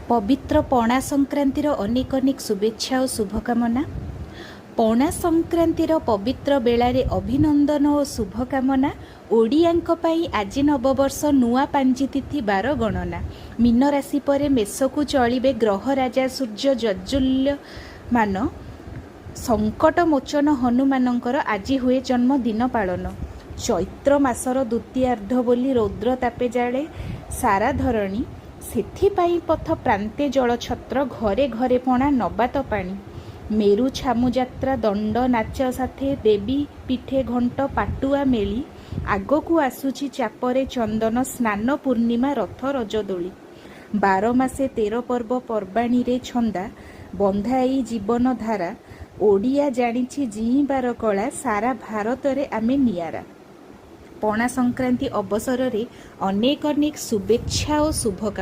ପବିତ୍ର ପଣା ସଂକ୍ରାନ୍ତିର ଅନେକ ଅନେକ ଶୁଭେଚ୍ଛା ଓ ଶୁଭକାମନା। ପଣା ସଂକ୍ରାନ୍ତିର ପବିତ୍ର ବେଳାରେ ଅଭିନନ୍ଦନ ଓ ଶୁଭକାମନା। ଓଡ଼ିଆଙ୍କ ପାଇଁ ଆଜି ନବବର୍ଷ, ନୂଆ ପାଞ୍ଜି ତିଥି ବାର ଗଣନା। ମୀନ ରାଶି ପରେ ମେଷକୁ ଚଳିବେ ଗ୍ରହ ରାଜା ସୂର୍ଯ୍ୟ ଜାଜ୍ୱଲ୍ୟମାନ। ସଙ୍କଟ ମୋଚନ ହନୁମାନଙ୍କର ଆଜି ହୁଏ ଜନ୍ମଦିନ ପାଳନ। ଚୈତ୍ର ମାସର ଦ୍ୱିତୀୟାର୍ଦ୍ଧ ବୋଲି ରୌଦ୍ର ତାପେ ଜାଳେ ସାରା ଧରଣୀ। ସେଥିପାଇଁ ପଥ ପ୍ରାନ୍ତେ ଜଳଛତ୍ର, ଘରେ ଘରେ ପଣା ନବାତ ପାଣି। ମେରୁ ଛାମୁ ଯାତ୍ରା ଦଣ୍ଡ ନାଚ ସାଥେ ଦେବୀ ପୀଠେ ଘଣ୍ଟ ପାଟୁଆ ମେଳି। ଆଗକୁ ଆସୁଛି ଚାପରେ ଚନ୍ଦନ, ସ୍ନାନ ପୂର୍ଣ୍ଣିମା ରଥ ରଜଦୋଳି। 12 ମାସେ 13 ପର୍ବ, ପର୍ବାଣୀରେ ଛନ୍ଦା ବନ୍ଧା ଏଇ ଜୀବନ ଧାରା। ଓଡ଼ିଆ ଜାଣିଛି ଜିଇଁବାର କଳା, ସାରା ଭାରତରେ ଆମେ ନିଆରା। ପଣା ସଂକ୍ରାନ୍ତି ଅବସରରେ ଅନେକ ଅନେକ ଶୁଭେଚ୍ଛା ଓ ଶୁଭକାମନା।